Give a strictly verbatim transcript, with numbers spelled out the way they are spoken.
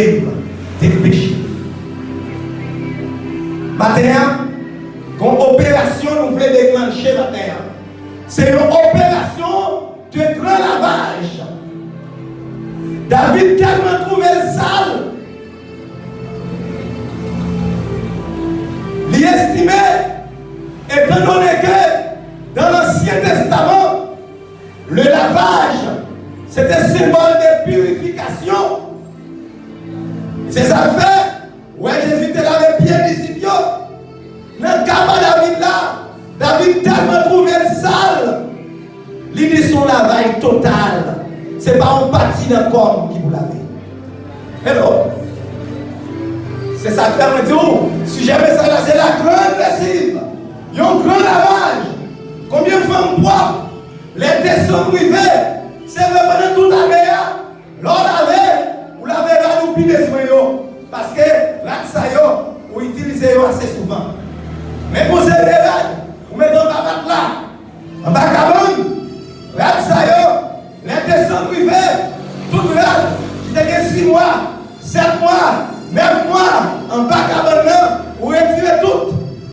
m te peche. Maten an, gon operasyon nou vle deklanche maten an. Se yon operasyon de gran lavaj. David tèlman twouve l sal, li estime, etandone ke dans l'Ancien Testament, le lavage, c'était symbole de purification. Se sa k fè, ou wè Jezi te lave pye disip yo. Nan ka pa David la, David tèlman twouve l sal, li di se yon lavaj total. Se pa yon pati nan kò m ki pou lave. Hello. Se sa k fè mwen di w, sijè mesaj la se la grande lessive. Yon gran lavaj. Konbyen fanm pwòp? Lè desanm rive, se vre pandan tout ane a, lè w lave, ou lave rad ou pi bezwen yo. Paske rad sa yo, ou itilize yo ase souvan. Men gon seri de rad, ou mete anba matla, anba kabann, rad sa yo, lè desanm rive, tout rad ki te gen sis mwa, sèt mwa, nèf mwa, anba kabann nan, ou retire tout.